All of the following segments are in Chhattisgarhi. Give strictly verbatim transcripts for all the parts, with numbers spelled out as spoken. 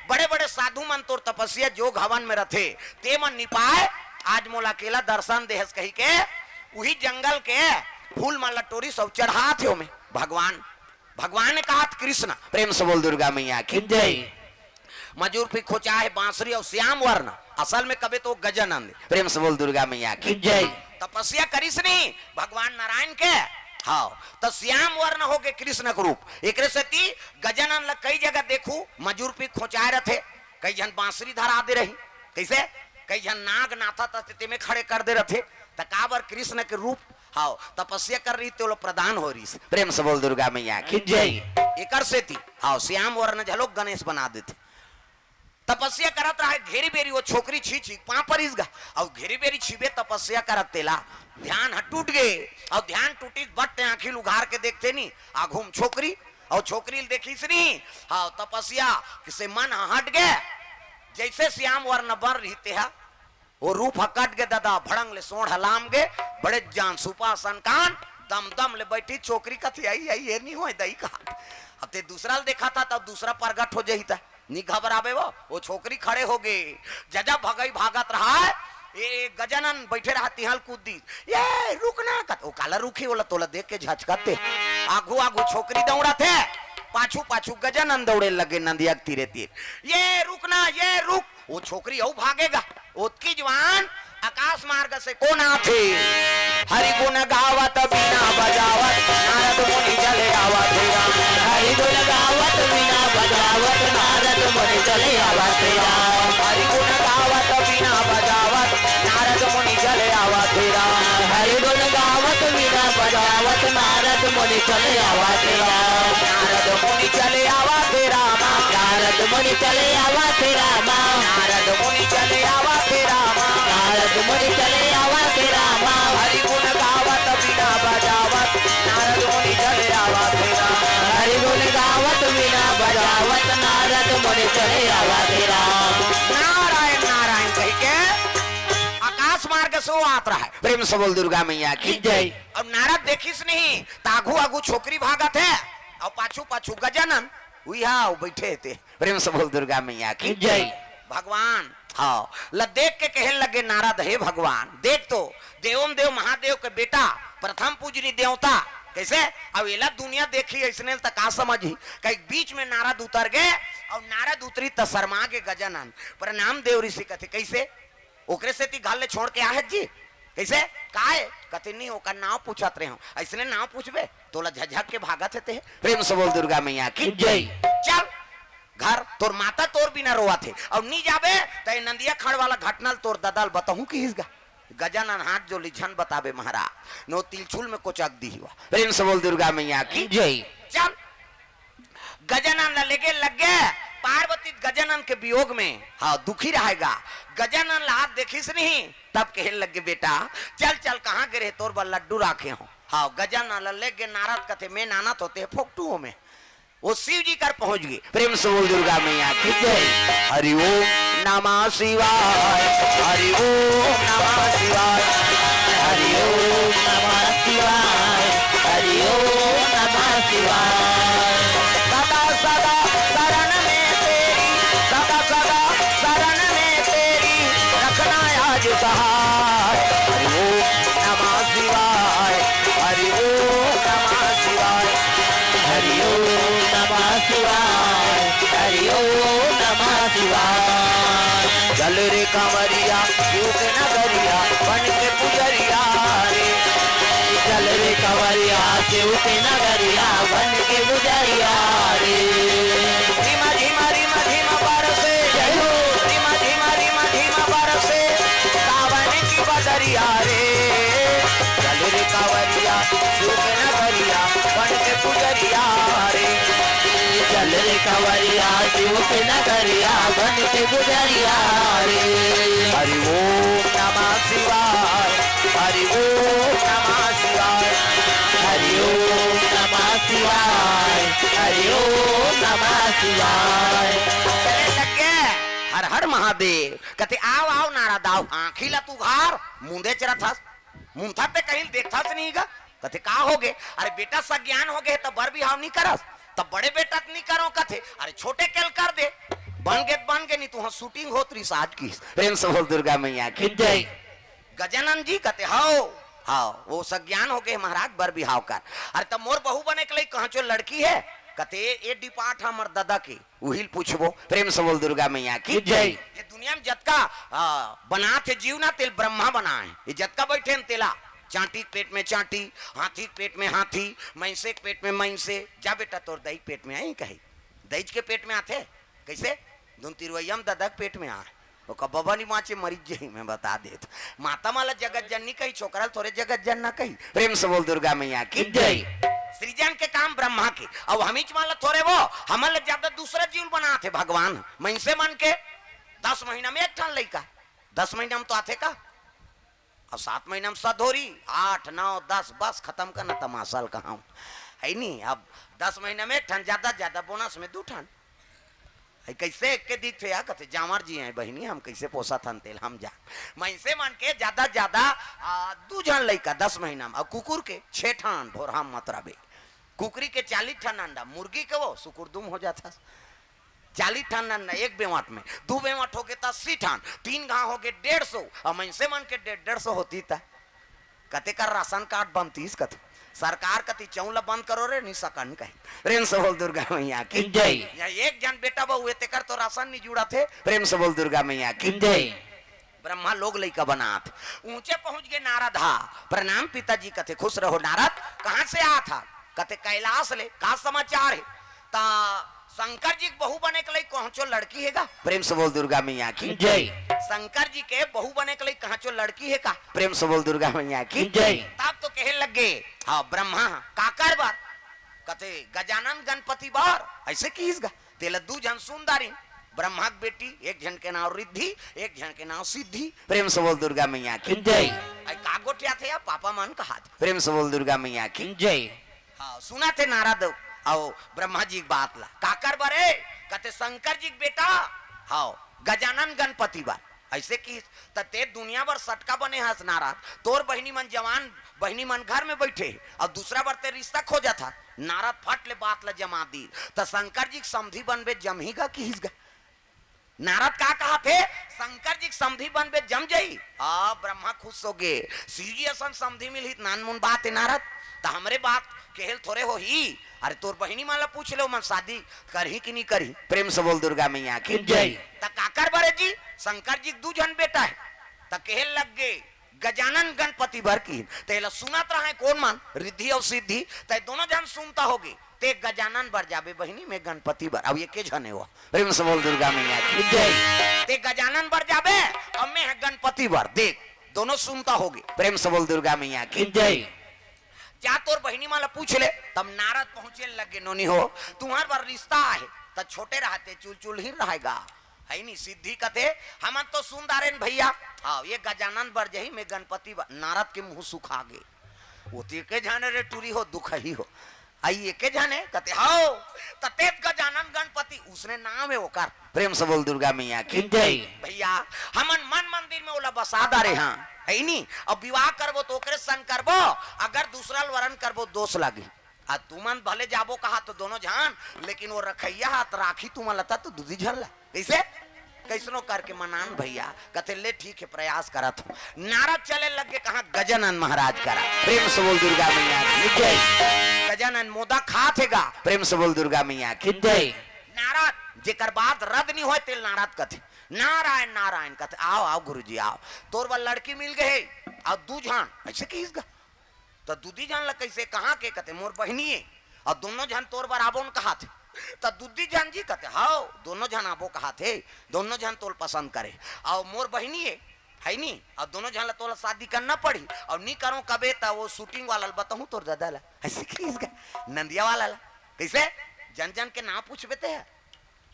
बड़े बड़े साधु मन तोर तपस्या जोग हवन में रथे, ते मन नि पाए, आज मोला अकेला दर्शन देहस कहिके उही जंगल के फूल मन ल टोरिस अउ चढ़ात हे ओमे। भगवान, भगवान ने कहा त कृष्ण, प्रेम से बोल दुर्गा मैया की जय। मजूर पी खोचा हे बांसुरी अउ श्याम वर्ण, असल में कबे तो गजानन, प्रेम से बोल दुर्गा मैया की जय। तपस्या करिस नहीं भगवान नारायण के, हाँ, त श्याम वर्ण हो गे कृष्ण के रूप। एकरे सेती गजानन ल कई जगह देखू, मजूर पी खोचाए रथे, कई झन बांसुरी धरा दे रही, कइसे, कई झन नाग नाथा त तेमे खड़े कर दे रथे। त काबर कृष्ण के रूप, हाँ, तपस्या कर रही, तो प्रदान हो रही। प्रेम से बोल दुर्गा मैया की जय। एकर सेती, हाँ, श्याम वर्ण झलोक गणेश बना देथे। तपस्या करत रहे, घेरी बेरी वो छोकरी छी छी पाँव परिस गा। अउ घेरी बेरी छीबे तपस्या करत तेला ध्यान ह टूट गे। अउ ध्यान टूटिस बट ते आँखी ल उघार के देखते नी, आघू म छोकरी, अउ छोकरी ल देखिस नी। हाँ, तपस्या से मन ह हट गे। जइसे श्याम वर्ण बन रही ते हा, वो रूप ह कट गे ददा, भड़ंग ले सोंड़ ह लाम गे, बड़े जान सुपा सनकान, दम दम ले बैठी छोकरी कथे, "आई, आई, ये नहीं होय दई," कहा। अब ते दूसरा ल देखा था, तब दूसरा प्रगट हो जही था। नी घबराबे वो, वो छोकरी खड़े हो गे। जजा भगई भागत रहा है। ए, ए, गजानन बैठे रहा, तिहल कूद दी। "ये रुक ना," कत, ओ काला रुखी, ओला तोला देख के झचकत ते। आघू आघू छोकरी दौड़त हे, पाछू पाछू गजानन दौड़े लगे नंदिया के तीरे तीर। "ये रुक ना, ये रुक।" वो छोकरी अउ भागेगा। ओतकी जवान आकाश मार्ग से कोन आथे? हरि गुण गावत बीना बजावत नारद मुनि चले आवत हे राम। हरि गुण गावत बीना बजावत नारद मुनि चले आवत हे राम। हरि गुण गावत बीना बजावत नारद मुनि चले आवत हे राम। हरि गुण गावत बीना बजावत नारद मुनि चले आवत हे राम। नारद मुनि चले आवत हे राम। नारद मुनि चले आवत हे राम। नारद मुनि चले आवत हे राम। नारद मुनि चले आवत हे राम। हरि गुण गावत बीना बजावत नारद मुनि चले आवत हे राम। हरि गुण गावत बीना बजावत नारद मुनि चले आवत हे राम। नारायण नारायण कहिके आकाश मार्ग से वो आत रहा है। प्रेम से बोल दुर्गा मैया की जय। अब नारद देखिस नहीं, त आघू आघू छोकरी भागत हे, अउ पाछू पाछू गजानन उही हा बैठे हे ते। प्रेम से बोल दुर्गा मैया की जय। भगवान, हाँ, ल देख के कहे लगे नारद, "हे भगवान, देख तो, देवम देव महादेव के बेटा, प्रथम पूजनी देवता, कइसे? अब एला दुनिया देखी, अइसने ल त का समझही?" कहीं बीच में नारद उतर गे, अउ नारद उतरी त शर्मा गे गजानन। "प्रणाम देव ऋषि," कथे, "कइसे?" ओकरे सेती घर ले छोड़ के आहे जी। कइसे? काय? कथे, "नहीं, ओकर नाव पूछत रहे हूँ।" "अइसने नाव पूछबे? तोला झझक के भागत हे ते।" प्रेम से बोल दुर्गा मैया की जय। "चल घर, तोर माता तोर बिना रोवत हे, अउ नी जाबे त ए नंदिया खंड़ वाला घटना ल तोर ददा ल बताहूँ," किहिस गा। गजानन हाथ जोड़ लिस, "झन बताबे महाराज, नो तिलछुल में कोचक दिही वा।" प्रेम से बोल दुर्गा मैया की जय। चल गजानन ला लेगे लग गे। पार्वती गजानन के वियोग में, हाँ, दुखी रहेगा। गजानन ला हाथ देखिस नहीं, तब कहे लगे, "बेटा, चल, चल, कहाँ गे रहे, तोर बर लड्डू राखे हो।" हाँ, गजानन ला लेगे नारद, कथे, "मैं नानत होते फोकटू हो में।" वो शिव जी कर पहुंच गए। प्रेम से बोल दुर्गा मैया की जय। हरि ओम नमः शिवाय, हरि ओम नमः शिवाय, हरि ओम नमः शिवाय, हरि ओम नमः शिवाय। सदा सदा शरण में तेरी, सदा सदा शरण में तेरी, रखना आज सहाय। हरि ओम नमः शिवाय, हरि ओम नमः शिवाय, हरि ओम नमः शिवाय, हरि ओम नमः शिवाय। चल रे कंवरिया शिव के नगरिया, बन के पुजरिया रे। चल रे कंवरिया शिव के नगरिया, बन के पुजरिया रे। रिमा झिमा रिमा झिमा बरसे, जय हो। रिमा झिमा रिमा झिमा बरसे, सावन की बदरिया रे। चल रे कंवरिया शिव के नगरिया, बन के पुजरिया रे। चल रे कंवरिया शिव के नगरिया, बन के पुजरिया रे। हरि ओम नमः शिवाय, हरि ओम नमः शिवाय, हरि ओम नमः शिवाय, हरि ओम नमः शिवाय। चले लग गे, हर हर महादेव। कथे, "आव, आव, नारद, आव, आँखी ला तू उघार, मुंदे चरत हस, मुंथा ते कहीं देखथस नहीं गा।" कथे, "का हो गे?" "अरे बेटा, सज्ञान हो गे, त बर बिहाव नहीं करस, त बड़े बेटा त नहीं करो," कथे, "अरे छोटे के ल कर दे।" बन गे त बन गे, नहीं तुहां shooting होत रहिस आज की। प्रेम से बोल दुर्गा मैया की जय। गजानन जी कथे, "हव, हव, वो सज्ञान हो गे महाराज, बर बिहाव कर।" अरे त मोर बहू बने के लइक कहां चो लड़की हे? कथे, "ए डिपाट हमर ददा के, उहिल पूछबो।" प्रेम से बोल दुर्गा मैया की जय। ये दुनिया में जतका, आ, बनात हे जीव ना, तेल ब्रह्मा बनाए हे। ये जतका बइठे हे तेला, चांटी के पेट में चांटी, हाथी के पेट में हाथी, मइनसे के पेट में मइनसे। जा बेटा, तोर दई के पेट में आही कही, दईच के पेट में आथे। कइसे? धुन तिरवैया में ददा के पेट में आ, ओकर बबा नी माचे, मरिच जाही, मैं बता देत। माता मन ला जगत जननी कही, छोकरा ल थोरे जगत जनना कही। प्रेम से बोल दुर्गा मैया की जय। सृजन के काम ब्रह्मा के, अउ हमीच मन ला थोरे वो, हमन ला ज्यादा दूसरा जीव बनात हे भगवान। मइनसे मन के दस महीना में एक ठन लइका, दस महीना में तो आथे का? अब सात महीना में सधोरी, आठ, नौ, दस, बस खतम करना तमाशा ल कहाऊं, है नी? अब दस महीना में एक ठन, ज्यादा ज्यादा बोनस में दू ठन। है कइसे एक के दिखथे या कथे, "जांवर जी हे बहिनी, हम कइसे पोसत हन तेल हम जान।" मइनसे मन के ज्यादा ज्यादा, आ, दू झन लइका दस महीना में, अउ कुकुर के छे ठन, भोरहा मत रबे। कुकरी के चालीस ठन अंडा, मुर्गी के वो सुकुरदुम हो जात हस। चालीस ठन अंडा एक बेंवट में, दू बेंवट हो गे त अस्सी ठन, तीन घांव हो गे डेढ़ सौ, अउ मइनसे मन के डेढ़ डेढ़ सौ होती त कते कर राशन कार्ड बनतीस कथे। सरकार कति चौं ल बंद करो रे, नी सकन कही। प्रेम से बोल दुर्गा मैया की जय। या एक झन बेटा बहू हे, तेकर तो राशन नी जुड़त हे। प्रेम से बोल दुर्गा मैया की जय। ब्रह्मा लोग लइका बनात, ऊंचे पहुंच गे नारद हा। प्रणाम पिताजी कथे, खुश रहो नारद। कहां से आत हा? कथे, "कैलाश ले।" "का समाचार हे?" त शंकर जी के बहू बने के लइक कहां चो लड़की हे गा? प्रेम से बोल दुर्गा मैया की जय। शंकर जी के बहू बने के लइक कहां चो लड़की हे का? प्रेम से बोल दुर्गा मैया की जय। तब तो कहे लग गे, "हां, ब्रह्मा, काकर बर?" कथे, "गजानन गणपति बर।" अइसे किहिस गा। तेला दू झन सुन डारिन, ब्रह्मा के बेटी, एक झन के नांव रिद्धि, एक झन के नांव सिद्धि। प्रेम से बोल दुर्गा मैया की जय। अई का गोठियाथे या पापा मन कहात। प्रेम से बोल दुर्गा मैया की जय। हां, सुनत हे नारद अउ ब्रह्मा जी के बात ला। "काकर बर ए?" कथे, "शंकर जी के बेटा, हां, गजानन गणपति बर।" अइसे किहिस, "त ते दुनिया बर सटका बने हस नारद, तोर बहिनी मन जवान, बहिनी मन घर में बइठे हे, अउ दूसरा बर ते रिश्ता खोजत हस।" नारद फट ले बात ला जमा दीस, "त शंकर जी के समधी बनबे जमही गा?" किहिस गा। नारद का कहाथे, "शंकर जी के समधी बनबे जम जाही?" आ, ब्रह्मा खुश हो गे, "शिव जी असन समधी मिलही त नानमुन बात हे नारद, त हमरे बात केहेल थोरे होही। अरे तोर बहिनी मन ला पूछ ले, ओमन शादी करही कि नी करही?" प्रेम से बोल दुर्गा मैया की जय। "त काकर बर ए जी, शंकर जी के दू झन बेटा हे।" त केहे लग गे, "गजानन गणपति बर" किहिन। त एला सुनत रहय कोन मन, रिद्धि अउ सिद्धि, त ए दोनों झन सुनता होगे। "ते गजानन बर जाबे बहिनी, में गणपति बर।" अउ एके झन हे वो। प्रेम से बोल दुर्गा मैया की जय। "ते गजानन बर जाबे अउ में ह गणपति बर।" देख, दोनों सुनता होगे। प्रेम से बोल दुर्गा मैया की जय। "जा तोर बहिनी मन ला पूछ ले।" तब नारद पहुंचे लगे, "नोनी हो, तुम्हर बर रिश्ता आहे, त छोटे रहते चुलचुल ही रहेगा।" है नी, सिद्धि कथे, "हमन तो सुन डारेन भइया, हां, ए गजानन बर जाही, में गणपति बर।" नारद के मुंह सुखा गे। "वो तो एके झन रे टूरी हो, दुखही हो।" अई एके झन हे, कथे, "हव, त तेत गजानन गणपति, उसने नाम हे ओकर।" प्रेम से बोल दुर्गा मैया की जय। भइया, हमन मन मंदिर में ओला बसा डारे हन, है नी? अब विवाह करबो त ओकरे संग करबो, अगर दूसरा ल वरन करबो, दोष लागी। आ तुमन भले जाबो कहा त दोनों झन, लेकिन वो रखइया हा त राखी तुमन ला त दूधी झन ला। कइसे? कइसनो करके मनान भइया, कथे, "ले ठीक हे, प्रयास करत हंव।" नारद चले लग गे कहां? गजानन महाराज करा। प्रेम से बोल दुर्गा मैया की जय। गजानन मोदक खात हे गा। प्रेम से बोल दुर्गा मैया की जय। नारद, जेकर बात रद नी होय, तेल नारद कथे, "नारायण, नारायण।" कथे, "आव, आव गुरुजी, आव। तोर बर लड़की मिल गे हे, अउ दू झन।" अइसे किहिस गा। "त दूधी झन ला कइसे, कहां के?" कथे, "मोर बहिनी हे, अउ दोनों झन तोर बर आबोन कहाथे।" "त दूधी झन जी?" कथे, "हव, दोनों झन आबो कहाथे, दोनों झन तोल पसंद करे, अउ मोर बहिनी हे, है नी, अउ दोनों झन ला तोला शादी करना पड़ही, अउ नी करों कबे त वो shooting वाला ल बताहूं तोर ददा ला।" अइसे किहिस गा, नंदिया वाला ला। कइसे? जन जन के नांव पूछबे ते ह।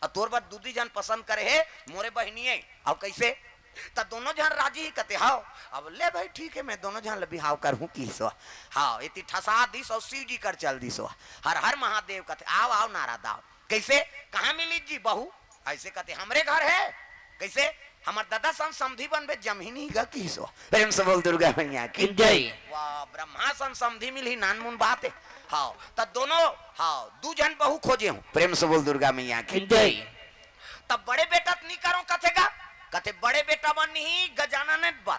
अउ तोर बर दूधी झन पसंद करे हे, मोरे बहिनी हे। अउ कइसे? त दोनों झन राजी ही कथे, "हव।" अब ले भाई, ठीक हे, में दोनों झन ल बिहाव करहूं किहिस ओ। हव, एती ठसा दिस अउ शिव जी कर चल दिस ओ। हर हर महादेव कथे, "आव, आव नारद आव।" कइसे? "कहां मिली जी बहू?" अइसे कथे, "हमरे घर हे।" कइसे? "हमर ददा सन समधी बनबे, जमही नहीं गा किहिस ओ।" प्रेम से बोल दुर्गा मैया की जय। वाह, ब्रह्मा सन समधी मिलही, नानमुन बात हे। हव, त दोनों, हव, दू झन बहू खोजे हंव। प्रेम से बोल दुर्गा मैया की जय। तब बड़े बेटा त नी करो कथे गा, कथे बड़े बेटा मन ही गजानन बर।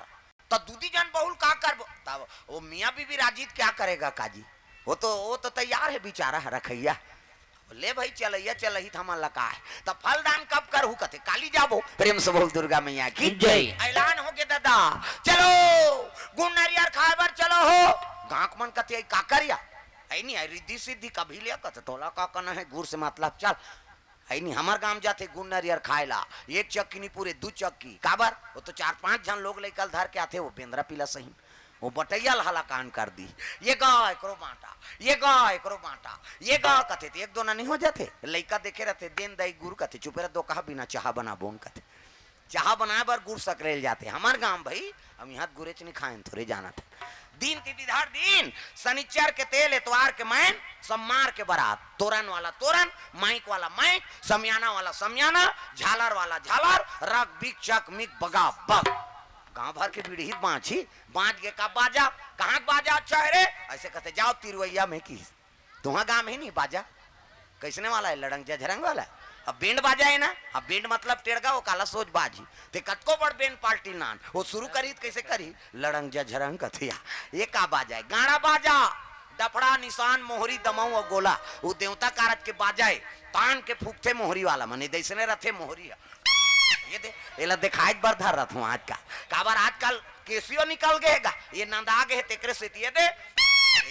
त दूदी जन बहुल का करबो? तब वो मियाँ बीबी राजी त क्या करेगा काजी? वो तो, वो तो तैयार है बेचारा रखैया। ले भाई, चलैया चलही त हमन ला का है? त फलदान कब करहू कथे? काली जाबो। प्रेम से बोल दुर्गा मैया की जय। ऐलान हो गे दादा, चलो गुड़ नरियर खाए बर चलो हो। गाँक मन कथे, "आई का करिया?" "आई नी, आई रिद्धि सिद्धि कभी लिया," कथे, "तोला का करना है, गुड़ से मतलब, चल।" "आई नी, हमर गाँव जाथे गुड़ नरियर खाए ला, एक चक्की नी पूरे, दू चक्की।" काबर? वो तो चार पांच झन लोग लइका ल धर के आथे, वो बेंदरा पीला सही, वो बटैया ल हलाकान कर दी। "ये गा एकरो बांटा, ये गा एकरो बांटा, ये गा," कथे, त एक दो ना नहीं हो जाथे। लइका देखे रहथे, "देन दाई गुड़," कथे, "चुपे रह, दो कहा बिना चाहा बनाबोन," कथे। चाहा बनाए बर गुड़ सकरेल जाथे। हमर गांव भाई, हम यहाँ गुरेच नहीं खाएन, थोरे जानत है। दिन तिथि धर दिन, सनिचर के तेल, एतवार के मैन, सम्मार के बरात, तोरन वाला तोरन, माइक वाला माइक, समियाना वाला समियाना, झालर वाला झालर, रग बिक चक मिक बगा बग। गांव भर के बीड़ी बाँची, बाँच गे का बाजा, कहाँ के बाजा अच्छा है रे? ऐसे कहते, "जाओ तिरवैया में की।" तुहा गांव में ही नहीं बाजा, कैसने वाला है? लड़ंग जझरंग वाला। अब बेंड बाजा है ना, अब बेंड मतलब टेड़गा, वो काला सोच बाजी। ते कतको बड़ बेंड पार्टी नान, वो शुरू करी त कैसे करी? लड़ंग जझरंग कथिया। ये का बाजा है? गाड़ा बाजा, डफड़ा, निशान, मोहरी, दमऊ और गोला। वो देवता कारज के बाजा है, तान के फूकथे मोहरी वाला, मने जैसने रथे मोहरी है। ये दे, एला दिखाई बर धर रहा हूँ आजकल। काबर आजकल केसियो निकल गए गा, ये नंदा गए तेकरे से ये दे,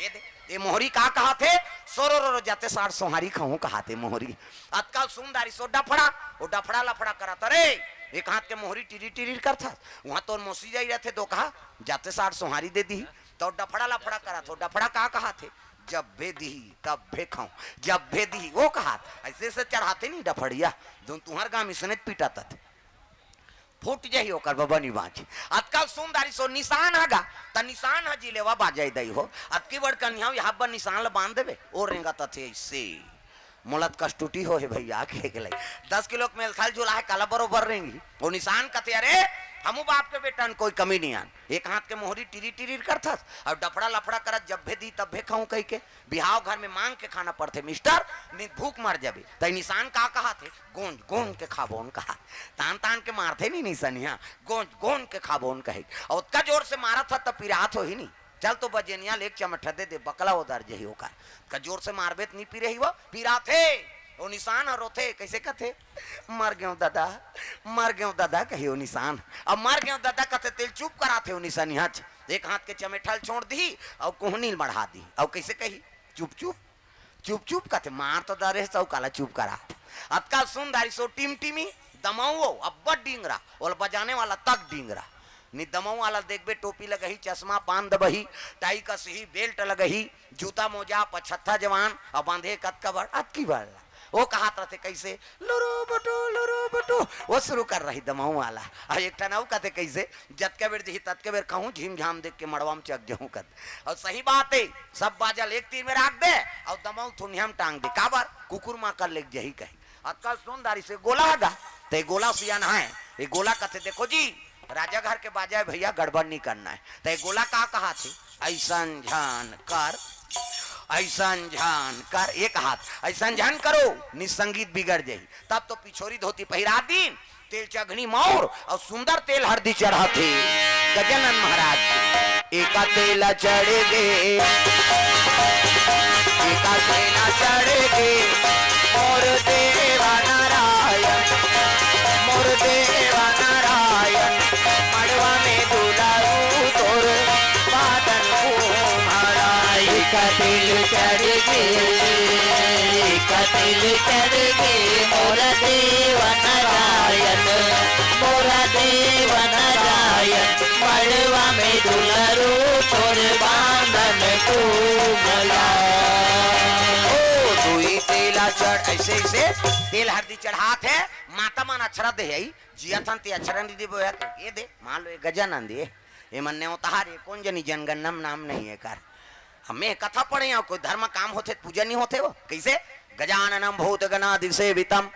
ये दे। ये मोहरी का कहा थे? "सोरो रो रो जाते साठ सोहारी खाऊं," कहा थे मोहरी। अतका सुंदरी सो डफड़ा, वो डफड़ा लफड़ा करत, "अरे, एक हाथ के मोहरी टिरी टिरी करथा, वहां तोर मौसी जाई रहथे दो कहा, जाते साठ सोहारी दे दी।" तो डफड़ा लफड़ा करत हो, डफड़ा का कहा थे? "जब भे दी, तब भे खाऊं, जब भे दी," वो कहा। ऐसे से चढ़ाते नहीं डफड़िया, तुम तुहर गांव इसने पीटा तथे। फूट जाही ओकर बबनी बाँची। अतका सुंदरी सो निशान हगा, त निशान ह जिलेवा बाजाई दई हो। अतकी बड़ कन्या यहाँ बर निशान ल बांध देबे, ओ रेंगत अथे ऐसे। मोला त कष्टुटी हो हे भैया, के के लई। दस किलो के मेलथल झूला है, काला बरोबर रेंगी। वो निशान कथे, "अरे, हमू बाप के बेटन, कोई कमी नहीं आन। एक हाथ के मोहरी टिरी टिरी करथस, और डफड़ा लफड़ा करत जब भे दी तब भे खाऊं कही के।" बिहाव घर में मांग के खाना पड़थे मिस्टर, नहीं भूख मर जाबे। तई निशान का कहा थे? "गोंज गोंज के खाबोन," कहा। तान तान के मारथे नहीं निशानिया, "गोंज गोंज के खाबोन" कहे। और ओतका जोर से मारत ह त पिरात हो ही नहीं। चल तो बजेनिया ले एक चमठा दे दे, बकला उधर जही ओकर। का जोर से मारबे त नहीं पिरही वो, पिराथे। वो निशान ह रोथे, कैसे कथे? "मर गयो दादा, मर गयो दादा," कही वो निशान। अब "मर गयो दादा" कथे, तेल चुप कराथे वो निशानिया। एक हाथ के चमेठल छोड़ दी और कोहनी ल बढ़ा दी। और कैसे कही? "चुप चुप, चुप चुप," कथे, "मार तो दरे सौ काला चुप करा।" अतका सुंदरी सो टिमटिमी, दमऊ अब्बड़ डिंगरा, ओला बजाने वाला तक डिंगरा। नि दमऊ वाला देखबे, टोपी लगही, चश्मा पान दबही, टाई कसही, बेल्ट लगही, जूता मोजा, पछत्था जवान, अब बांधे कतका बड़, अतकी बड़ ला। वो कहात रहते कैसे, "लुरु बुटु, लुरु बुटु," वो शुरू कर रही दमऊ वाला। आ एक ठन अऊ कहते कैसे, "जतके बेर दिही ततके बेर कहूँ, झिमझाम देख के मड़वा में चक जहूँ," कत। और सही बात है, सब बाजल एक तीर में राख दे और दमऊ थुनिया में टांग दे। काबर? कुकुर माँ कर लेके जही कही। अतका सुंदरी से गोला हगा, ते गोला सियान है। ये गोला कथे, "देखो जी, राजा घर के बाजा है भैया, गड़बड़ नहीं करना है।" ते गोला का कहा थे? "ऐसन झन कर, ऐसन झन कर," एक हाथ, "ऐसन झन करो, नि संगीत बिगड़ जाही।" तब तो पिछोरी धोती पहिरा दीन, तेल चघनी मौर और सुंदर तेल हरदी चढ़ाथे गजानन महाराज के। एका तेला चढ़ गे, एका तेला चढ़ गे, मोर देवा नारायण, मोर देवा नारायण, मड़वा में दुलारू तोर बादन कुम्हड़ा। एका तेल चढ़ गे, एका तेल चढ़ गे, मोर देवा नारायण, मोर देवा नारायण, मड़वा में दुलारू तोर बादन कुम्हड़ा। ओ दुई तेला चढ़, ऐसे, ऐसे तेल हरदी चढ़ात है, माता मन अक्षरा दे है, जिया थन ते अक्षरा नहीं देबो है, ये दे, मान लो ये गजानन दे, ये मन ने उतार, ये कौन जनी जनगणना में नाम नहीं है कर। हमें कथा पढ़े यहाँ कोई धर्म काम होथे, पूजा नहीं होथे वो, कैसे? "गजाननम भूत गणादि सेवितम,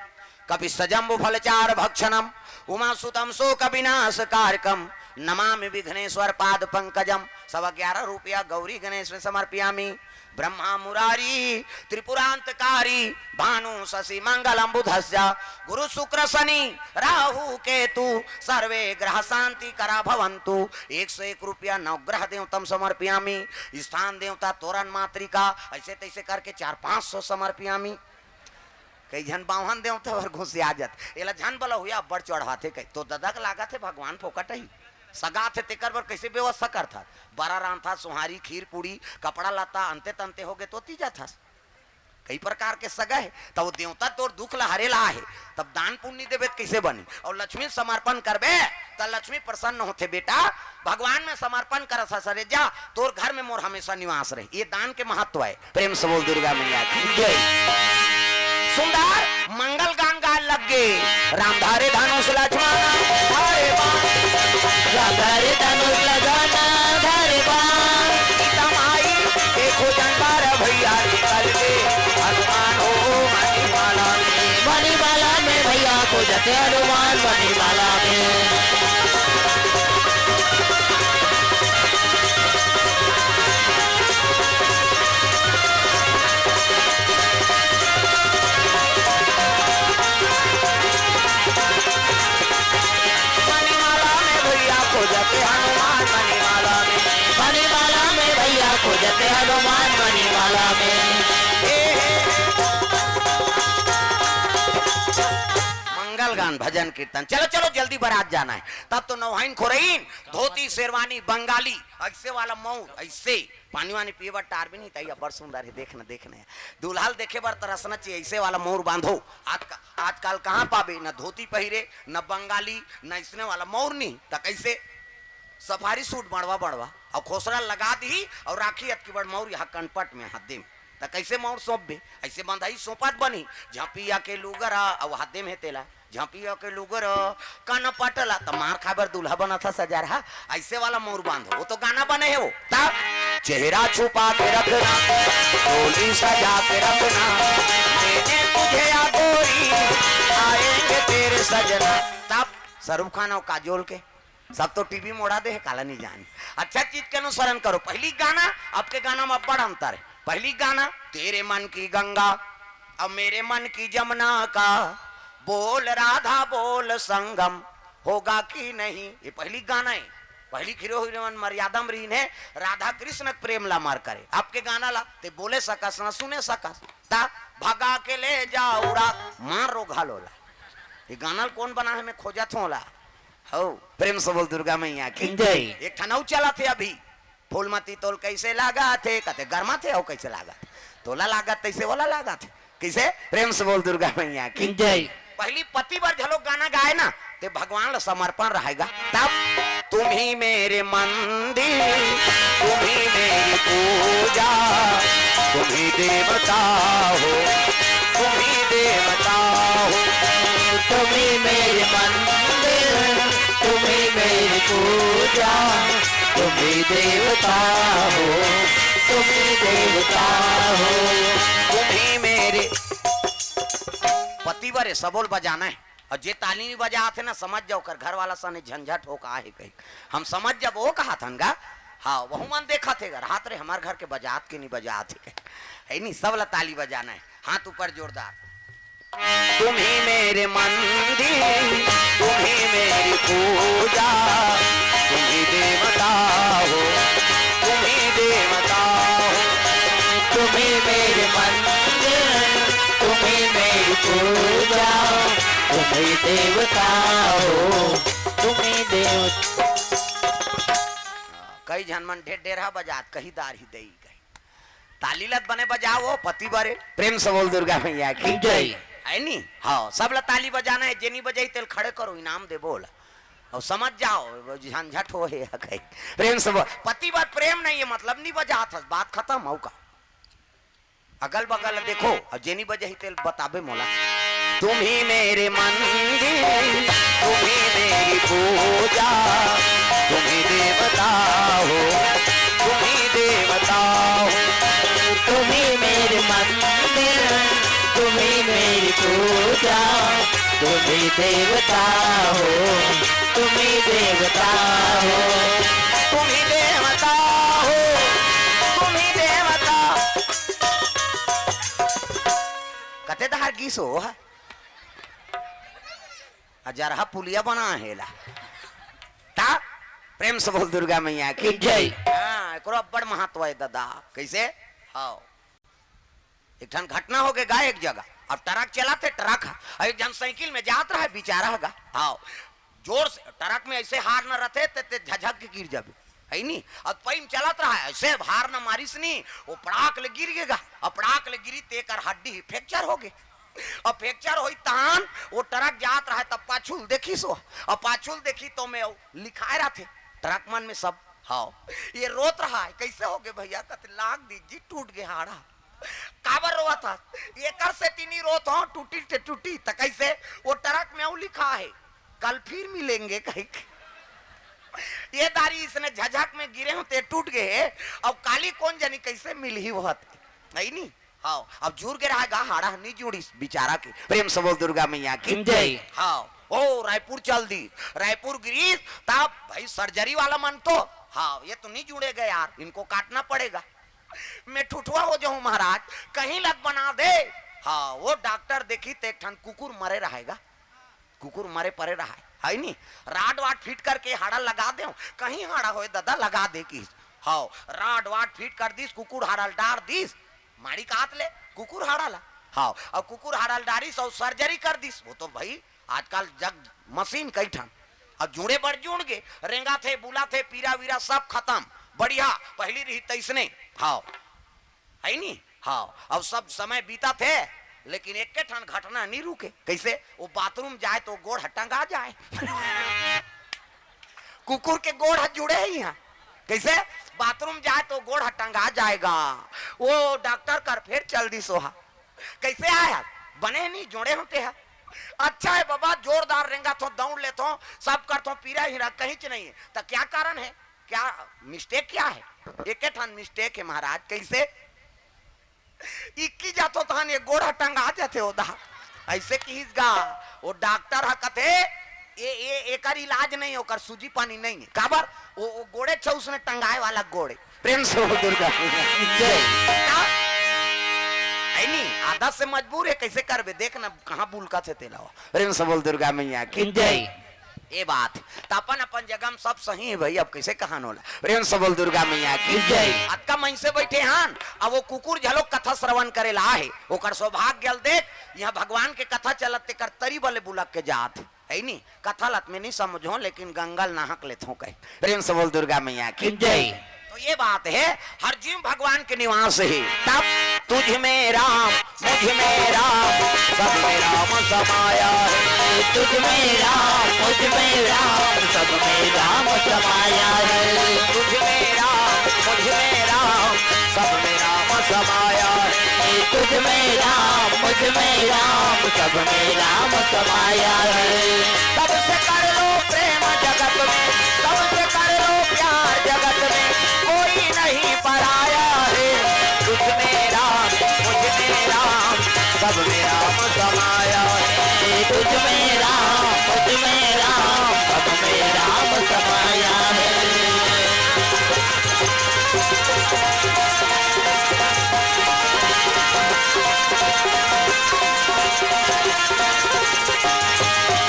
कपि सजम्बु फलचार भक्षणम, उमा सुतम शोक विनाश कारकम, नमामि विघ्नेश्वर पाद पंकजम।" सवा ग्यारह रुपया गौरी गणेश में समर्पयामी। ब्रह्मा मुरारी त्रिपुरांतकारी भानु शशि मंगलम बुधस्य गुरु शुक्र शनि राहु केतु सर्वे ग्रह शांति करा भवंतु। एक सौ एक रुपया नवग्रह देवतम समर्पयामी, स्थान देवता तोरण मातृका, ऐसे तैसे करके चार पाँच सौ समर्पयामी। कई झन बावन देवता बर घुसिया जात, एला झन बला हुआ बड़ चढ़ाथे कही तो ददा के लागत हे भगवान फोकट ही सगात हे, तेकर बर कैसे व्यवस्था करथा? बरा रांधथा, सोहारी, खीर पूड़ी, कपड़ा लत्ता, अंते तंते होगे तो ती जाथस। कई प्रकार के सगा हे, त वो देवता तोर दुख ला हरे ला हे, तब दान पुण्य देबे त कैसे बनी? और लक्ष्मी समर्पण करबे त लक्ष्मी प्रसन्न होथे। बेटा, भगवान में समर्पण कर ससरे जा, तोर घर में मोर हमेशा निवास रहे। ये दान के महत्व है। प्रेम से बोल दुर्गा मैया की जय। सुंदर मंगल गान गाय लग गे। राम धारे धनुष लक्ष्मण धारे बाण। राम धारे धनुष लक्ष्मण धारे बाण। सीता माई के खोजन बर भैया निकल गे। हनुमान हो मणिमाला में। मणिमाला में भैया खोजत हनुमान मणिमाला में। मणिमाला में भैया खोजते हनुमान मणिमाला में। मणिमाला में भैया खोजते हनुमान मणिमाला में। हे, हे। मंगल गान, भजन कीर्तन। चलो, चलो, जल्दी बारात जाना है। तब तो नौहाइन खोरइन, धोती शेरवानी बंगाली, ऐसे वाला मऊर, ऐसे पानी वानी पिए बर टार भी नहीं, तई अब्बड़ सुंदर हे, देख न, देख न। दूल्हा ल देखे बर तरसना चाहिए, ऐसे वाला मऊर बांधो। आज का, आजकल कहाँ पाबे, न धोती पहिरे, न बंगाली, न इसने वाला मऊर नहीं, त कैसे? सफारी सूट बड़वा बड़वा, और खोसरा लगा दी, और राखी अतकी बड़ मऊर यहाँ कनपट में हाथ दे में। त कैसे मऊर सौंपबे? ऐसे बंधाई सौंपत बनी, झपिया के लुगरा, और हाथ दे में तेला। झपिया के लुगर कनपट ला, त मार खाए बर दूल्हा बनत हस सजरहा, ऐसे वाला मऊर बांधो, वो तो गाना बने हे वो। तब चेहरा छुपा के रखना, डोली सजा के रखना, मैंने तुझे या गोरी, आएंगे तेरे सजना। तब शाहरुख खान और काजोल के सब तो टीवी मोड़ा दे हे, काला नहीं जानी। अच्छा चीज के अनुसरण करो। पहली गाना, अब के गाना में बड़ अंतर है। पहली गाना, तेरे मन की गंगा, अब मेरे मन की जमुना का, बोल राधा बोल संगम होगा कि नहीं। ये पहली गाना है, पहली हीरो हीरोइन मर्यादा में रहीन हे, राधा कृष्ण के प्रेम ला मार करे। अब के गाना ला ते बोले सकस ना सुने सकस, ता भगा के ले जा उड़ा, मार रो घालो ला। ये गाना ल कौन बना है, मैं खोजत हों ला। हो, प्रेम से बोल दुर्गा मैया की जय। एक ठन अउ चलत हे अभी, फूलमती तोल कैसे लागत हे, कथे गरमा थे, हो कैसे लागत, तोला लागत तैसे ओला लागत हे। कैसे? प्रेम से बोल दुर्गा मैया की जय। पहली पति बर घलो गाना गाए ना, ते भगवान ला समर्पण रहेगा। तब तुम ही मेरे मंदिर, तुम ही मेरी पूजा, तुम ही देवता हो, तुम ही देवता हो। तुम ही मेरे मंदिर, तुम ही मेरी पूजा, तुम ही देवता हो, तुम ही देवता हो। तुम ही मेरे पति बर ये सबो ल बजाना है। और जे ताली नहीं बजात हे ना, समझ जाओ, ओकर घर वाला सने झंझट हो का हे कही। हम समझ जब वो कहा थन गा, हाँ, वहू मन देखत हे गा, रात रे हमार घर के बजात के नहीं बजात हे कही। है नहीं, सब ला ताली बजाना है, हाथ ऊपर जोरदार। तुम ही मेरे मंदिर, तुम ही मेरी पूजा, तुम ही देवता हो, तुम ही देवता हो। तुम ही मेरे मंदिर, तुम ही मेरी पूजा, तुम ही देवता हो, तुम ही देवता। कई झन मन ढेर ढेरहा बजात, कही दार ही दई गई। ताली लत बने बजाओ, पति बरे। प्रेम से बोल दुर्गा मैया की जय। है नी? हाँ, सब ला ताली बजाना है, जे नी बजाई तेल खड़े करो, इनाम दे बोल। और समझ जाओ, झंझट हो हे या कहीं। प्रेम से बोल, पति बर प्रेम नहीं है, मतलब नहीं बजात हस, बात खत्म हो का। अगल बगल देखो, और जे नी बजाही तेल बताबे मोला। तुम ही मेरे मंदिर, तुम ही मेरी पूजा, तुम ही देवता हो, तुम ही देवता हो। तुम ही मेरे मंदिर, तुम ही मेरी पूजा, तुम ही देवता हो, तुम ही देवता हो। तुम ही देवता हो, तुम ही देवता। धार गिस हो। अजरहा पुलिया बना हेला। ता प्रेम से बोल दुर्गा मैया की जय। हाँ, एकरो अब्बड़ महत्व है दादा। कैसे? हाँ, एक ठन घटना हो गे गा एक जगह। अब ट्रक चलाथे, ट्रक ह, अउ एक झन साइकिल में जात रहे बिचारा ह गा। हाँ, जोर से ट्रक में ऐसे हार न रथे ते, ते झझक के गिर जाबे, है नी? अब पई में चलत रहा, ऐसे हार न मारिस नी, वो पड़ाक ले गिर गे गा। अब पड़ाक ले गिरी ते एकर हड्डी ही फ्रैक्चर हो गे। अब फ्रैक्चर होई तहान वो ट्रक जात रहा, तब पाछू ल देखिस वो। अब पाछू ल देखी तो में वो लिखाए रथे ट्रक मन में सब। हाँ, ये रोत रहा है, कैसे हो गे भैया? कथे लाग दी जी, टूट गे हाड़ा। काबर रोवत हस? एकर सेती नी रोत हो, टूटी ते टूटी, त कैसे? वो ट्रक में अउ लिखा है, "कल फिर मिलेंगे," कहिके। ये दारी इसने झझक में गिरे हो ते टूट गे हे, अब काली कोन जनी कैसे मिलही वो हत, है नी? हाँ, अब जुड़ गे रहा गा, हाड़ा नी जुड़िस बिचारा के। प्रेम से बोल दुर्गा मैया की जय। हाँ, ओ रायपुर चल दी, रायपुर गिरीस, तब भाई सर्जरी वाला मन तो, हाँ, ये तो नी जुड़ेगा यार, इनको काटना पड़ेगा। मैं ठुठुआ हो जाऊं महाराज, कहीं लत बना दे। हाँ, वो डॉक्टर देखी ते एक ठन कुकुर मरे रहा गा, कुकुर मरे परे रहा है, है नी? राड वाड फिट करके हाड़ा लगा दे, कहीं हाड़ा होए दादा लगा दे किस। हाँ, राड वाड फिट कर दिस, कुकुर हाड़ा ल डार दिस, माड़ी कात ले कुकुर हाड़ा ला। हाँ, अब कुकुर हाड़ा ल डारिस अउ सर्जरी कर दिस, वो तो भाई आजकल जग मशीन कई ठन। अब जुड़े बर जुड़ गे, रेंगा थे, बुला थे, पीरा वीरा सब खत्म, बढ़िया, पहली रही तैसने। हाँ, है नी? हाँ, अब सब समय बीता थे, लेकिन एक ठन घटना नी रुके। कैसे? वो बाथरूम जाए तो गोड़ ह टंगा जाए। कुकुर के गोड़ ह जुड़े ही हैं। कैसे? बाथरूम जाए तो गोड़ ह टंगा जाएगा। वो डॉक्टर कर फिर चल दी सोहा। कैसे आया? बने नहीं जोड़े होते हैं। अच्छा है बाबा, जोरदार रेंगा थो, दौड़ ले थो, सब कर थो, पीरा ही रहा, कहीं च नहीं है। तो क्या कारण है? क्या मिस्टेक क्या है? एक ठन मिस्टेक है महाराज। कैसे? इक्की जाथो तहन ये गोड़ ह टंगा जाथे ओदा। ऐसे किहिस गा, वो डॉक्टर ह कथे, "ये, ये, एकर इलाज नहीं, ओकर सूजी पानी नहीं है।" काबर? वो, वो गोड़े छ उसने टंगाए वाला गोड़े। प्रेम से बोल दुर्गा। जय। का? है नी, आदत से मजबूर है, कैसे करबे? देख ना, कहाँ बुलका थे तेलावा। प्रेम से बोल दुर्गा मैया की जय। ये बात त अपन अपन जगह में सब सही है भाई, अब कैसे कहान होला। प्रेम से बोल दुर्गा मैया की जय। अतका मन से बैठे हन, अब वो कुकुर झलो कथा श्रवण करे ला आहे, ओकर सौभाग्य ल देख, यहाँ भगवान के कथा चलत तेकर तरी बले बुलक के जात है नी। कथा लत में नहीं समझो, लेकिन गंगा ल नाहक लेथो कहे। प्रेम से बोल दुर्गा मैया की जय। तो ये बात है, हर जीव भगवान के निवास है। तब तुझ में राम, मुझ में राम, सब में राम समाया है। तुझ में राम, मुझ में राम, सब में राम समाया है। तुझ में राम, मुझ में राम, सब में राम समाया है। तुझ में राम, मुझ में राम, सब में राम समाया है। सबसे कर लो प्रेम जगत में, सबसे कर लो प्यार जगत में, कोई नहीं पराया है। तुझ में राम, मुझ में राम, सब में राम समाया है। तुझ में राम, मुझ में राम, सब में राम समाया है।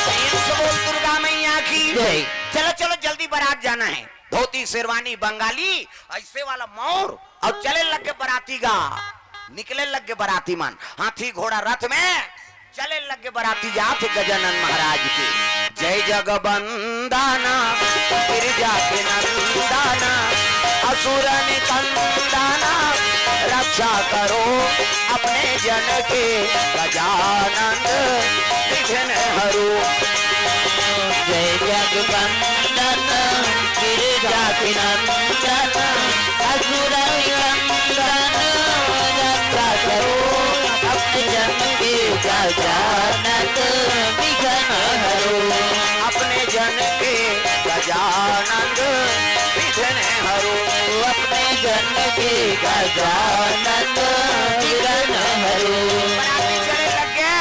प्रेम से बोल दुर्गा मैया की जय। चलो, चलो, जल्दी बारात जाना है। धोती, शेरवानी, बंगाली, ऐसे वाला मौर, अउ चले लग गे बराती गा। निकले लग गे बराती मन, हाथी, घोड़ा, रथ में चले लग गे बराती, जात हे गजानन महाराज के। जय जगबंदना, गिरिजा के नंदना, असुर निकंदना, रक्षा करो अपने जन के, गजानन विघ्न हरो। जय जगबंदन, गिरिजा के नंदन, असुर निकंदन, रक्षा करो अपने जन के, गजानन विघ्न हरो। अपने जन के गजानन विघ्न हरो। अपने जन के गजानन विघ्न हरो। बराती चले लग गे,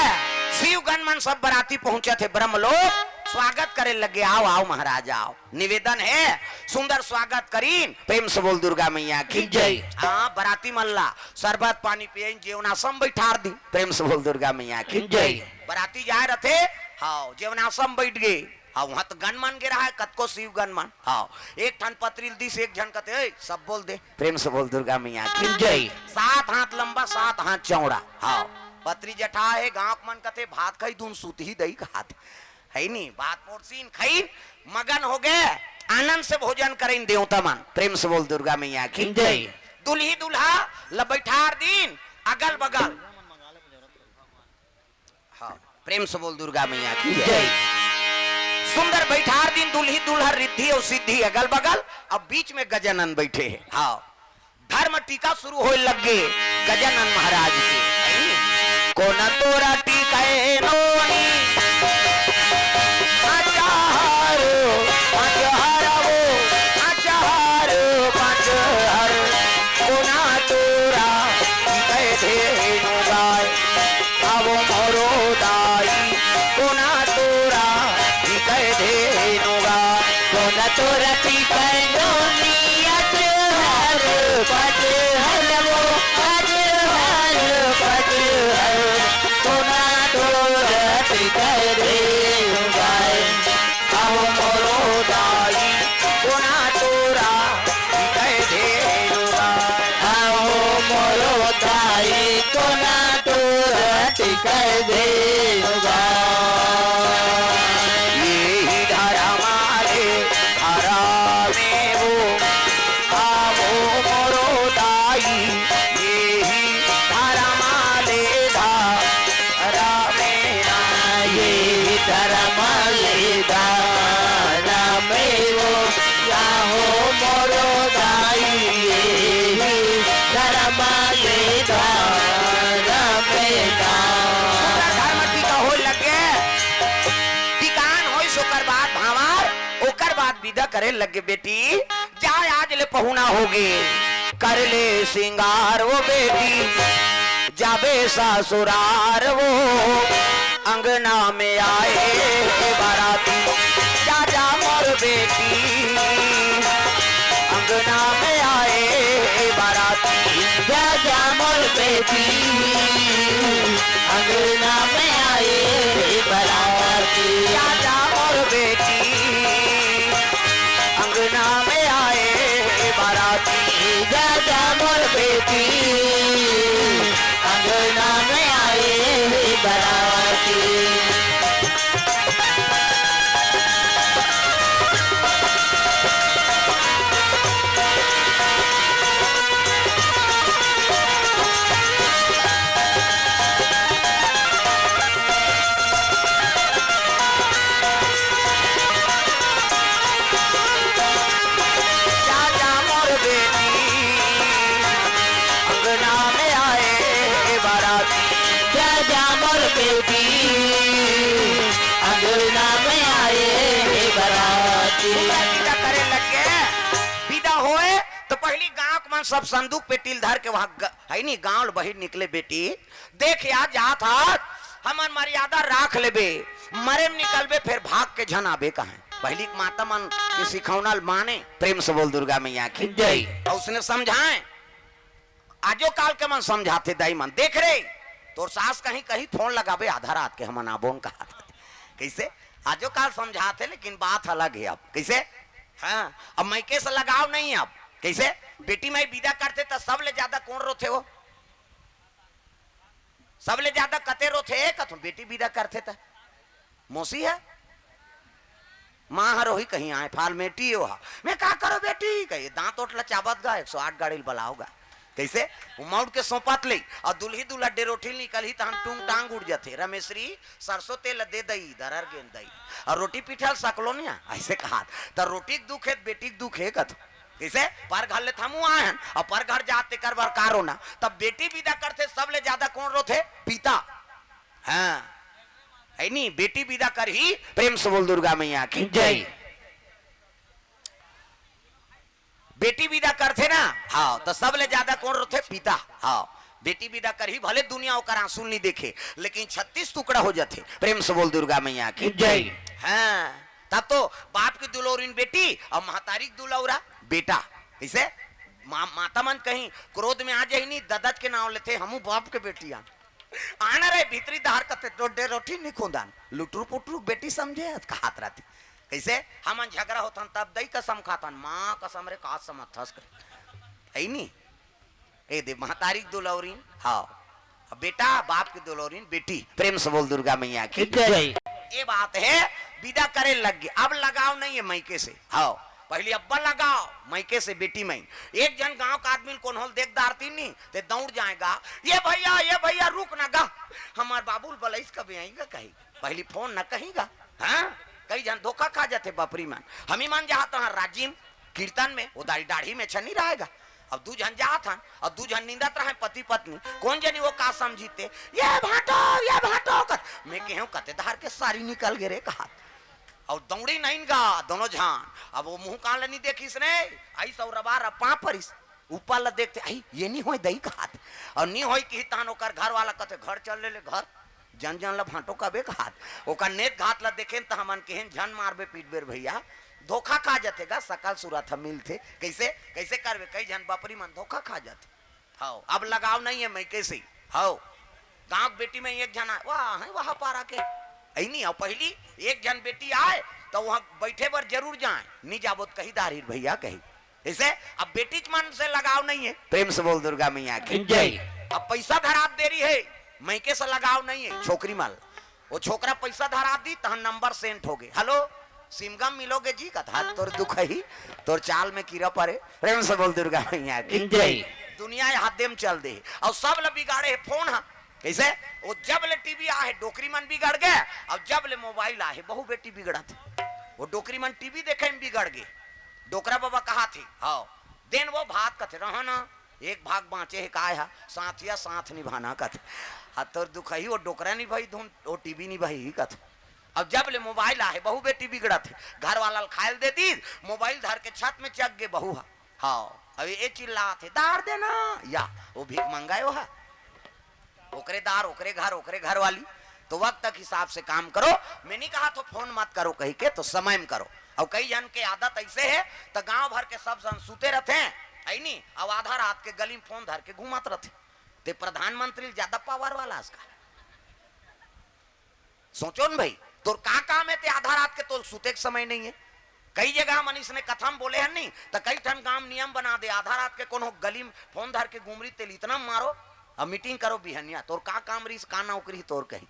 शिवगण मन सब बराती पहुंचत हे ब्रह्मलोक। स्वागत करे लगे, "आओ, आओ महाराज, आओ।" निवेदन हे, सुंदर स्वागत करिन। प्रेम से बोल दुर्गा मैया की जय। हाँ, बराती मन ला शरबत पानी पियाइन, जेवनासम बैठार दिन। प्रेम से बोल दुर्गा मैया की जय। बराती जाए रथे, हाँ, जेवनासम बैठ गे। हाँ, वहाँ तो गन मन गे रहा है, कतको शिव गन मन। हाँ, एक ठन पतरी ल दिस, एक झन कथे, "ए, सब बोल दे।" प्रेम से बोल दुर्गा मैया की जय। सात हाथ लंबा, सात हाथ चौड़ा। हाँ, पतरी जठा हे, गाँव के मन कथे, "भात खाई दून सूत ही दई खात।" है नी, भात पोरसीन खाइन, मगन हो गे, आनंद से भोजन करिन देवता मन। प्रेम से बोल दुर्गा मैया की जय। दुल्ही दुल्हा ल बैठार दिन अगल बगल। हाँ, प्रेम से बोल दुर्गा मैया की जय। सुंदर बैठार दिन दुल्ही दुल्हा, रिद्धि अउ सिद्धि अगल बगल, अब बीच में गजानन बैठे हे। हाँ, धर्म टीका शुरू होए लग गे गजानन महाराज के। कोन तोरा टीकाए नोनी, पाँच हार, पाँच हार वो, पाँच हार, पाँच हार। कोन तोरा टीकाए धेनु गाय, आवो मोरो दाई, कोन तोरा टीकाए धेनु गाय। कोन तोरा टीकाए नोनी, अच हर पच हर वो, अच हर पच हर। कोन तोरा टीकाए धेनु गाय, आवो मोरो दाई, कोन तोरा टीकाए धेनु गाय। आवो मोरो दाई, कोन तोरा टीकाए धेनु गाय। एही धरम ले धरमे वो, आवो मोरो दाई, एही धरम ले धरमे ना। एही धरम ले धरमे वो, आवो मोरो दाई, एही धरम ले धरमे ना। सुंदर धर्म टीका होए लगे, टीकान होइस ओकर बाद भांवर, ओकर बाद विदा करे लगे, "बेटी, जा आज ले पहुना होगे, कर ले सिंगार वो बेटी, जाबे ससुरार वो, अंगना में आए बराती, जा जा मोर बेटी, अंगना में आए बराती, जा जा मोर बेटी, अंगना में आए बराती, जा जा मोर बेटी, अंगना में आए बराती, जा जा मोर बेटी, अंगना में आए बराती।" जा जा मोर बेटी, अंगना में आए बराती। जा जा मोर बेटी, अंगना में आए बराती। पूरा विदा करे लगे, विदा होए तो पहली गांव के मन सब संदूक पेटी ल धर के वहां ग-, है नी, गांव ल बहिर निकले, "बेटी, देख यार, जात हाथ, हमन मर्यादा राख लेबे, मरे में निकलबे, फिर भाग के झन आबे कहें।" पहली के माता मन के सिखौना ल माने। प्रेम से बोल दुर्गा मैया की जय। और उसने समझाए, आजो काल के मन समझाथे, दाई मन, "देख रे, तोर सास कहीं कहीं फोन लगाबे आधा रात के, हमन आबोन कहा।" कैसे? आजो काल समझाथे, लेकिन बात अलग है अब। कैसे? हाँ, अब मायके से लगाव नहीं अब। कैसे? बेटी माई विदा करथे त सबले ज्यादा कौन रोथे हो? सबले ज्यादा कते रोथे? कथों बेटी विदा करथे त। मौसी है? माँ हर वही कहीं आए, फाल मेटी हो हा। "मैं का करो बेटी?" कहे, "दांत ओट ला चाबत गा, एक सौ आठ गाड़ी ल बलाओ गा।" कैसे? वो मौड़ के सौंपत ले, और दुल्ही दुल्हा डेरोठी निकलही, तहन टूंग टांग उड़ जाथे। "रमेश्वरी, सरसों तेल दे दई, दरर गेंद दई, और रोटी पीठल सकलो निया।" ऐसे कहा, त रोटी के दुख है, बेटी के दुख है कथों। कैसे? पर घर ले थमू आए हन, और पर घर जात तेकर बर का रोना। तब बेटी विदा करथे, सबले ज्यादा कौन रोथे? पिता। हाँ, है नी, बेटी विदा करही, प्रेम से बोल दुर्गा मैया की जय। बेटी विदा करथे ना, हाँ, तो सबले ज्यादा कौन रोथे? पिता। हाँ, बेटी विदा करही, भले दुनिया ओकर आंसू नहीं देखे, लेकिन छत्तीस टुकड़ा हो जाथे। प्रेम से बोल दुर्गा मैया की जय। हाँ, तब तो बाप के दुलौरिन बेटी अउ महतारी के दुलौरा बेटा। कइसे? मा-, माता मन कहीं क्रोध में आ जाही नहीं, ददच के नाव लेथे, हमू बाप के बेटी आन। आना रे भीतरी डहर कथे, डोडे रोटी नहीं खुंदान, लुटरू पुटरू बेटी समझे हत कहात रहती। कइसे? हमन झगरा होथन तब दई कसम खाथन, माँ कसम रे का समझथस कहे। है नी? ए दे महतारी के दुलौरिन, हाँ। अब बेटा, बाप के दुलौरिन, बेटी। प्रेम से बोल दुर्गा मैया की। जय। ये बात है, विदा करे लग गे। अब लगाव नहीं है मइके से। हाँ, पहली अब्बा लगाव, मइके से बेटी मइन। एक झन गांव का आदमी ल कोनो ल देख डारतिन नी, ते दौड़ जाएगा, "ये भैया, ये भैया, रुक ना गा, हमार बाबू ल बलइस कबे आइगा," कही। पहली फोन न कही गा। हाँ, कई झन धोखा खा जाथे बपरी मन। हमी मन जात हन राजिम कीर्तन में, वो दाढ़ी, दाढ़ी में छन्नी रहेगा। अब दू झन जात हन, अब दू झन निंदत रहे पति पत्नी, कोन जनी वो का समझिते, "ये भांटो, ये भांटो," कत, मैं केहेंव, "कते धार के सारी निकल गे रे," कहात। अउ दौड़ी नहीं गा दोनों झन। अब वो मुंह कान ल नहीं देखिस रे, आई सौरवा रपा परिस। ऊपर ल देखते, "आई, ये नहीं होय दई," कहात। अउ नहीं होय कि तहन ओकर घर वाला कथे, "घर चल ले, ले घर।" जन जन ल भांटो कबे कहात। ओकर नेत घात ल देखेन त हमन केहेन, "झन मारबे पीटबे रे भैया, धोखा खा जथे गा, सकल सूरत ह मिलथे।" कइसे, कइसे करबे? कई झन बपरी मन धोखा खा जथे। हव, अब लगाव नहीं है मइके से। हव, गांव के बेटी में एक झन आय, वाह, है वहा पारा के। ऐनी, अउ पहली एक झन बेटी आय, त वहां बैठे बर जरूर जाय, नी जाबो त कही डारही भैया कही। ऐसे अब बेटी के मन से लगाव नहीं है। प्रेम से बोल दुर्गा मैया की। जय। अब पैसा धरात देरी है, मइके से लगाव नहीं है, छोकरी मन ल। वो छोकरा पैसा धरा दी, तहन नंबर सेंट हो गे, "हेलो, सिमगम मिलोगे जी?" कथा, "तोर दुख ही, तोर चाल में कीरा परे।" प्रेम से बोल दुर्गा मैया की। जय। दुनिया ये हाथे में चल दे, अउ सब ल बिगाड़े हे फोन ह। कइसे? वो जब ले टीवी आहे, डोकरी मन बिगड़ गे, अउ जब ले मोबाइल आहे, बहू बेटी बिगड़त हे। वो डोकरी मन टीवी देखे में बिगड़ गे। डोकरा बाबा कहाथे, "हव, देन वो भात," कथे, "रहा ना, एक भाग बांचे हे, काय हा, साथिया साथ निभाना," कथे। "हा, तोर दुख ही, वो डोकरा निभाही धुन, वो टीवी निभाही," कथे। अब जब ले मोबाइल आहे, बहू बेटी बिगड़त हे, घर वाला ल खाय ल दे दीस, मोबाइल धर के छत में चघ गे बहू हा। हव, अब ये चिल्लात हे, "दार देना," या वो भीख मंगाय वो हा। ओकरे दार, ओकरे घर, ओकरे घर वाली। तो वक्त के हिसाब से काम करो। मैं नहीं कहाथों फोन मत करो कहिके, तो समय में करो। अउ कई झन के आदत ऐसे हे, त गांव भर के सब झन सुते रथे, है नी, अउ आधा रात के गली में फोन धर के घूमत रथे। ते प्रधानमंत्री ले ज्यादा पावर वाला अस का? सोचो न भाई, तोर का काम हे, ते आधा रात के तोर सुते के समय नहीं हे। कई जगह मन इसने कथा में बोले हन नी, त कई ठन गांव नियम बना दे, आधा रात के कोनो गली में फोन धर के गुमरी तेल इतना मारो, अब मीटिंग करो बिहनिया, तोर का काम रहीस, का नौकरी तोर कही।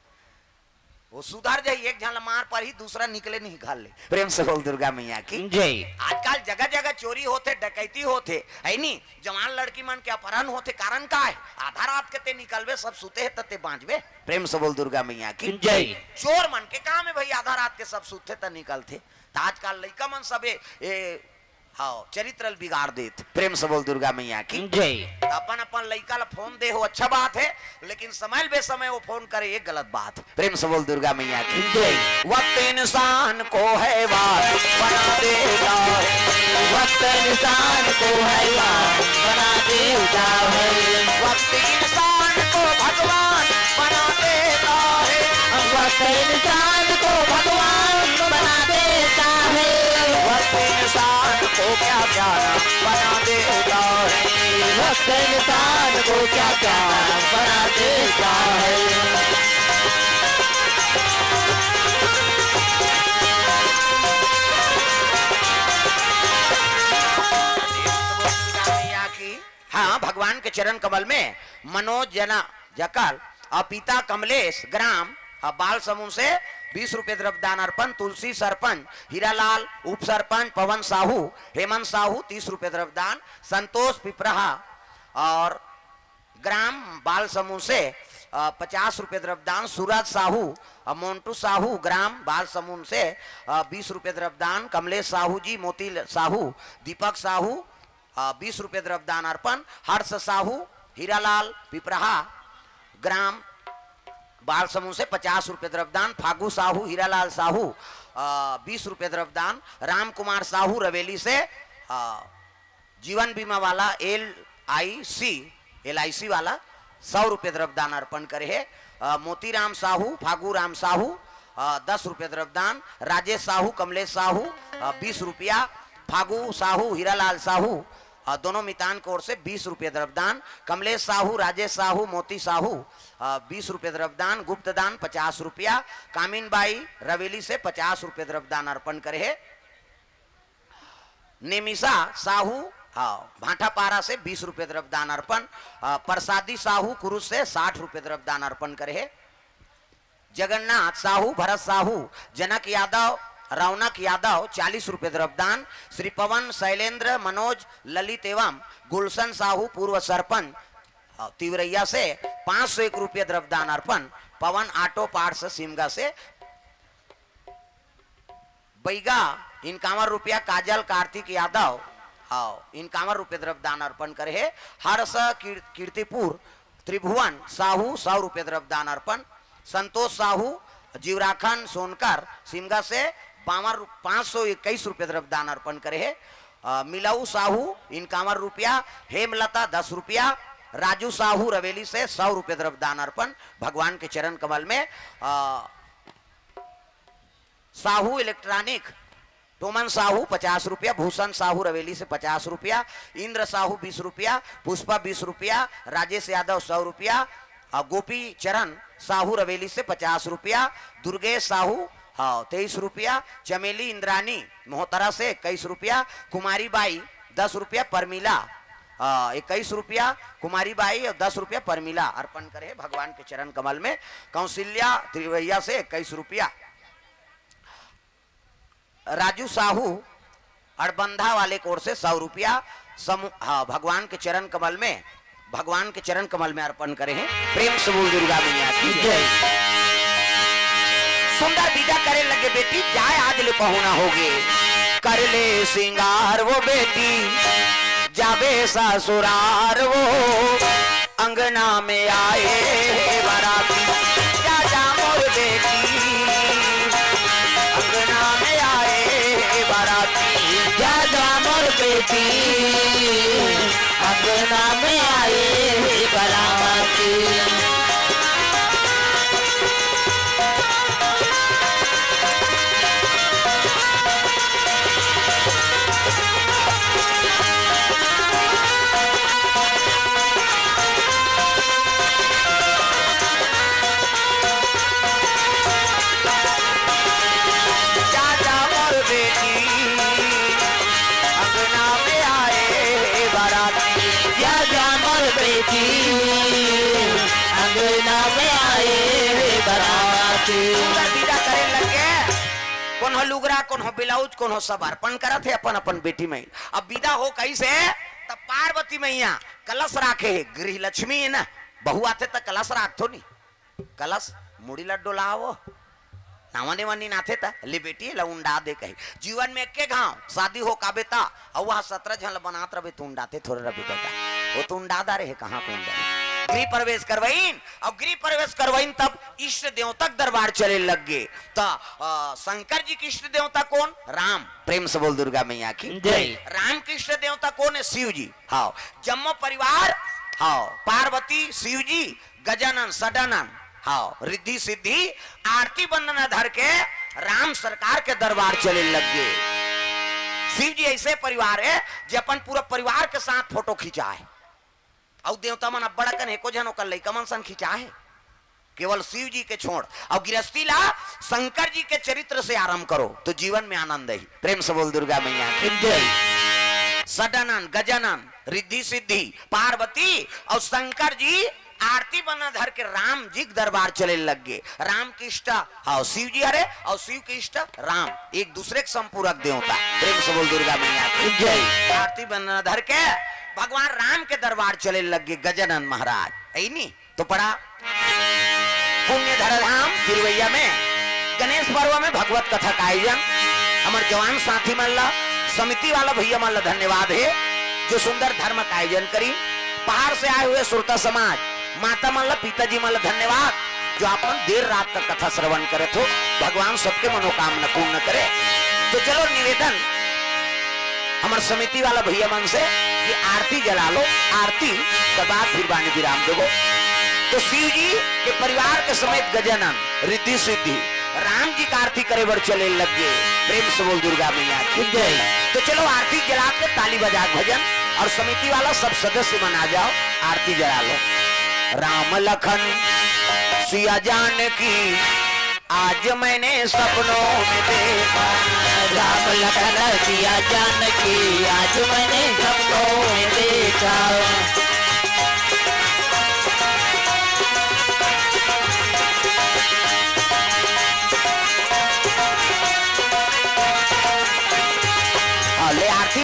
वो सुधर जाही, एक झन ल मार परही, दूसरा निकले नहीं घर ले। प्रेम से बोल दुर्गा मैया की। जय। आजकल जगह जगह चोरी होथे, डकैती होथे, है नी? जवान लड़की मन के अपहरण होथे, कारण का हे? आधा रात के ते निकलबे, सब सुते हे, त ते बांचबे। प्रेम से बोल दुर्गा मैया की। जय। चोर मन के काम हे भाई, आधा रात के सब सुते त निकलथे। त आजकल लइका मन सबे, ए, हव, चरित्र ल बिगाड़ देत। प्रेम से बोल दुर्गा मैया की। जय। त अपन अपन लइका ल फोन दे हो, अच्छा बात हे, लेकिन समय ल बेसमय वो फोन करे, ये गलत बात। प्रेम से बोल दुर्गा मैया की। जय। वक्त इंसान को हैवान बना देता है। वक्त इंसान को हैवान बना देता है। वक्त इंसान को भगवान बना देता है। वक्त इंसान को भगवान बना देता है। वक्त इंसान को क्या क्या ना बना देता है। वक्त इंसान को क्या क्या ना बना देता है। हाँ, भगवान के चरण कमल में मनोज जना जकल और पिता कमलेश ग्राम और बाल समूह से बीस रुपए द्रव्य दान अर्पण। तुलसी सरपंच, हीरालाल उप सरपंच, पवन साहू, हेमंत साहू तीस रुपए द्रव्य दान, संतोष पिपरहा और ग्राम बाल समूह से, अ, पचास रुपए द्रव्य दान, सूरज साहू और मोंटू साहू ग्राम बाल समूह से, अ, बीस रुपए द्रव्य दान, कमलेश साहू जी, मोती ल-, साहू, दीपक साहू, अ, बीस रुपए द्रव्य दान अर्पण, हर्ष साहू, हीरालाल पिपरहा ग्राम बाल समूह से पचास रुपए द्रव्य दान, फागू साहू, हीरालाल साहू, अ, बीस रुपए द्रव्य दान, राम कुमार साहू रवेली से, अ, जीवन बीमा वाला L I C, L I सी वाला सौ रुपए द्रव्य दान अर्पण करे हे। अ, मोतीराम साहू, फागू राम साहू, अ, दस रुपये द्रव्यदान, राजेश साहू, कमलेश साहू, अ, बीस रुपया, फागू साहू, हीरालाल साहू, अ, दोनों मितान की ओर से बीस रुपये द्रव्यदान, कमलेश साहू, राजेश साहू, मोती साहू, अ, बीस रुपये द्रव्यदान, गुप्तदान पचास रुपया, कामिन बाई रवेली से पचास रुपये द्रव्यदान अर्पण करे हे। नेमिसा साहू, हाँ, भाटापारा से बीस रुपये द्रव्यदान अर्पण, अ, प्रसादी साहू कुरुस से साठ रुपये द्रव्यदान अर्पण करे हे। जगन्नाथ साहू, भरत साहू, जनक यादव, रौनक यादव, चालीस रुपये द्रव्यदान। श्री पवन, शैलेंद्र, मनोज, ललित एवं गुलशन साहू, पूर्व सरपंच, अ, तिवरैया से पाँच सौ एक रुपये द्रव्यदान अर्पण। पवन ऑटो पार्ट्स सिमगा से बैगा, इनकावन रुपया। काजल कार्तिक यादव, हाँ, इनकावन रुपये द्रव्यदान अर्पण करे हे। हर्ष कीर-, कीर्तिपुर, त्रिभुवन साहू, सौ रुपये द्रव्यदान अर्पण। संतोष साहू, जीवराखन सोनकर, सिमगा से बावन रु-, पाँच सौ इक्कीस रुपये द्रव्यदान अर्पण करे हे। अ, मिलाऊ साहू, इनकावन रुपया। हेमलता, दस रुपया। राजू साहू, रवेली से, सौ रुपये द्रव्यदान अर्पण भगवान के चरण कमल में। अ, साहू इलेक्ट्रॉनिक, टोमन साहू पचास रुपया, भूषण साहू रवेली से पचास रुपया, इंद्र साहू बीस रुपया, पुष्पा बीस रुपया, राजेश यादव सौ रुपया, अ, गोपी चरण साहू रवेली से पचास रुपया, दुर्गेश साहू, हाँ, तेईस रुपया, चमेली इंद्रानी मोहतरा से इक्कीस रुपया, कुमारी बाई दस रुपया, परमिला, अ, इक्कीस रुपया, कुमारी बाई और दस रुपया परमिला अर्पण करे हे भगवान के चरण कमल में। कौशल्या त्रिवैया से इक्कीस रुपया। राजू साहू अड़बंधा वाले कोर से सौ रुपया समू-, हाँ, भगवान के चरण कमल में, भगवान के चरण कमल में अर्पण करे हे। प्रेम से बोल दुर्गा मैया की जय। जय। सुंदर विदा करे लगे बेटी, जाए आज ले पहुना होगे। कर ले सिंगार वो बेटी, जाबे ससुरार वो। अंगना में आए हे बाराती, जा जा मोर बेटी। अंगना में आए हे बाराती, जा जा मोर बेटी। अंगना में आए हे बाराती। जा जा मोर बेटी, अंगना में आए हे बाराती। जा जा मोर बेटी, अंगना में आए हे बाराती। सुंदर विदा करे लगे, कोनो लुगरा, कोनो ब्लाउज, कोनो सब अर्पण करत हे अपन अपन बेटी में। अब विदा हो कइसे, तब पार्वती मैया कलश राखे हे, गृह लक्ष्मी हे ना, बहू आथे त कलश राखथो नी, कलश मुड़ी ला डोलावो, नावा नेवा नीन आथे त, ले बेटी, एला उंडा दे कही। जीवन में एके घांव शादी हो काबे त, अउ वह सतरा झन ला बनात रबे त उंडाथे थोरे रबे बेटा। वो तो उंडा डारे हे, कहाँ को उंडा? गृह प्रवेश करवाइन, अउ गृह प्रवेश करवाइन तब इष्ट देवता के दरबार चले लग गे। त, अ, शंकर जी के इष्ट देवता कोन? राम। प्रेम से बोल दुर्गा मैया की जय। राम के इष्ट देवता कोन हे? शिव जी। हाँ, जम्मो परिवार, हाँ, पार्वती, शिव जी, गजानन, षडानन, हाँ, रिद्धि सिद्धि, आरती बंदना धर के राम सरकार के दरबार चले लग गे। शिव जी ऐसे परिवार हे जे अपन पूरा परिवार के साथ फोटो खिंचाय। अउ देवता मन अब्बड़ अकन हे, एको झन ओकर लइका मन सन खिंचाय हे, केवल शिव जी के छोड़। अउ गिरस्ती ला शंकर जी के चरित्र से आरंभ करो तो जीवन में आनंद ही। प्रेम से बोल दुर्गा मैया की जय। षडानन, गजानन, रिद्धि सिद्धि, पार्वती अउ शंकर जी आरती बंदना धर के राम जी के दरबार चले लग गे। राम के इष्ट, हाँ, शिव जी हरे अउ शिव के इष्ट राम, एक दूसरे के संपूरक देवता। प्रेम से बोल दुर्गा मैया की जय। आरती बंदना धर के भगवान राम के दरबार चले लग गे गजानन महाराज, ऐ नी? तो पड़ा पुण्य धरा धाम तिरवैया में गणेश पर्व में भगवत कथा का आयोजन। हमर जवान साथी मन ला, समिति वाला भैया मन ला धन्यवाद हे, जो सुंदर धर्म का आयोजन करी। बाहर से आए हुए श्रोता समाज, माता मन ला, पिताजी मन ला धन्यवाद, जो आप मन देर रात तक कथा श्रवण करत हो। भगवान सबके मनोकामना पूर्ण करे। तो चलो निवेदन हमर समिति वाला भैया मन से कि आरती जला लो, आरती के बाद फिर बानी विराम देबो। तो शिव जी के परिवार के समेत गजानन, रिद्धि सिद्धि, राम की आरती करे बर चले लग गए। प्रेम से बोल दुर्गा मैया की जय। तो चलो आरती जला के ताली बजा के भजन, और समिति वाला सब सदस्य मन आ जाओ, आरती जला लो। राम लखन सिया जानकी आज मैंने सपनों में देखा। राम लखन सिया जानकी आज मैंने सपनों में देखा।